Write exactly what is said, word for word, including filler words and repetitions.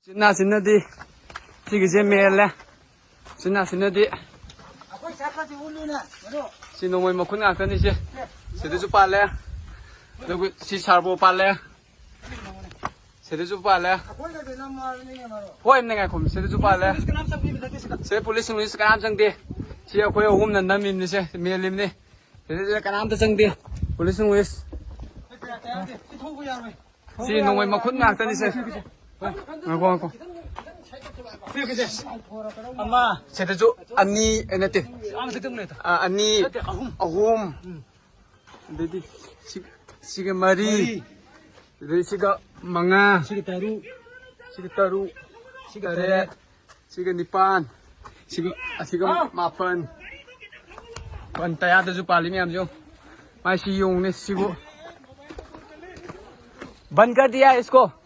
ꯁꯤꯅ ꯁꯤꯅꯗꯤ ꯁꯤꯒꯤꯁꯦ ꯃꯦꯜꯂꯦ꯫ ꯁꯤꯅ ꯁꯤꯅꯗꯤ ꯁꯤ ꯅꯣꯡꯃꯩ ꯃꯈꯨꯟ ꯉꯥꯛꯇꯅꯤ ꯁꯦ꯫ ꯁꯤꯗꯁꯨ ꯄꯥꯜꯂꯦ꯫ ꯑꯗꯨꯒ ꯁꯤ ꯁꯥꯔꯕꯣ ꯄꯥꯜꯂꯦ꯫ ꯁꯤꯗꯁꯨ ꯄꯥꯜꯂꯦ꯫ ꯍꯣꯏ, ꯑꯝꯅ ꯉꯥꯏꯈꯣ꯫ ꯁꯤꯗꯁꯨ ꯄꯥꯜꯂꯦ꯫ ꯁꯤ ꯄꯨꯂꯤꯁ ꯅꯨꯡꯂꯤꯁ ꯀꯅꯥꯝ ꯆꯪꯗꯦ꯫ ꯁꯤ ꯑꯩꯈꯣꯏ ꯑꯍꯨꯝꯅ ꯅꯝꯃꯤꯕꯅꯤ ꯁꯦ, ꯃꯦꯜꯂꯤꯕꯅꯤ꯫ ꯁꯤꯗ ꯀꯅꯥꯝꯇ ꯆꯪꯗꯦ꯫ ꯄꯨꯂꯤꯁ ꯅꯨꯡꯂꯤꯁ꯫ ꯁꯤ ꯅꯣꯡꯃꯩ ꯃꯈꯨꯟ ꯉꯥꯛꯇꯅꯤ ꯁꯦ꯫ ꯉꯥꯏꯈꯣ, ꯉꯥꯏꯈꯣ꯫ ꯑꯃ꯫ ꯁꯤꯗꯁꯨ ꯑꯅꯤ, ꯑꯦ, ꯅꯠꯇꯦ꯫ ꯑꯥ, ꯃꯊꯛꯇ ꯑꯃ ꯂꯩ꯫ ꯑꯥ, ꯑꯅꯤ, ꯅꯠꯇꯦ, ꯑꯍꯨꯝ꯫ ꯑꯍꯨꯝ꯫ ꯑꯗꯩꯗꯤ ꯁꯤ-, ꯁꯤꯒ ꯃꯔꯤ꯫ ꯃꯔꯤ꯫ ꯑꯗꯩ ꯁꯤꯒ ꯃꯉꯥ꯫ ꯁꯤꯒ ꯇꯔꯨꯛ꯫ ꯁꯤꯒ ꯇꯔꯨꯛ꯫ ꯁꯤꯒ ꯇꯔꯦꯠ꯫ ꯇꯔꯦꯠ꯫ ꯁꯤꯒ ꯅꯤꯄꯥꯟ꯫ ꯁꯤꯒ, ꯑꯁꯤꯒ ꯑꯥ꯫ ꯃꯥꯄꯟ꯫ ꯃꯥꯄꯟ ꯇꯌꯥꯗꯁꯨ ꯄꯥꯜꯂꯤ ꯃꯌꯥꯝꯁꯦ ꯌꯦꯡꯉꯨ꯫ ꯃꯥꯏ ꯁꯤ ꯌꯦꯡꯉꯨꯅꯦ ꯁꯤꯕꯨ꯫ ꯕꯟ ꯀꯔ ꯗꯤꯌꯥ ꯏꯁꯀꯣ꯫